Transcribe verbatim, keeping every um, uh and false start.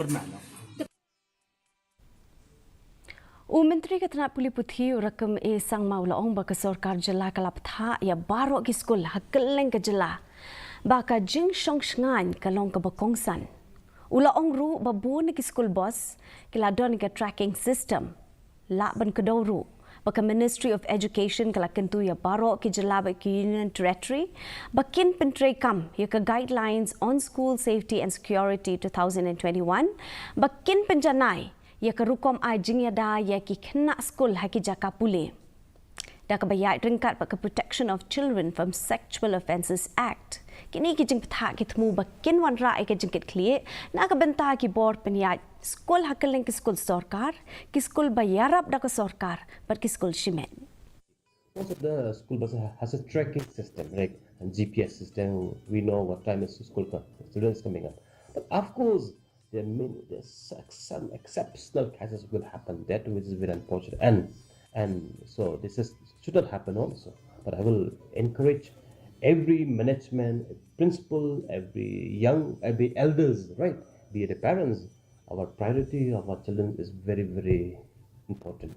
U Myntri ka tnat pule puthi u Rakkam A Sangma u la ong ba ka sorkar jylla ka la bthah ïa baroh ki skul ha kylleng ka jylla ba ka jingshong shngaiñ ka long kaba kongsan. U la ong ruh ba bun ki skul bos ki la don ka tracking system. Lah ban kdew ruh ba ka Ministry of Education ka la kyntu ïa baroh ki jylla bad ki Union Territory ba kin pyntreikam ïa ka Guidelines on School Safety and Security two thousand and twenty-one, ba kin pynjanai ïa ka rukom ai jingïada ïa ki khynnah skul ha ki jaka pule. Da kaba ïaid ryngkat bad ka Protection of Children from Sexual Offences Act, kine ki jingbthah ki thmu ba kin wanrah ïa ka jingkitkhlieh na ka bynta ki bor pynïaid skul ha kylleng ki skul sorkar, ki skul ba ïarap da ka sorkar bad ki skul shimet. Most of the school buses ha- has a tracking system, right? And G P S system. We know what time is school co- students coming up. But of course, there may there's ex- some exceptional cases will happen. That which is very unfortunate, and and so this is should not happen also. But I will encourage every management, principal, every young, every elders, right? Be it the parents. Our priority of our children is very very important.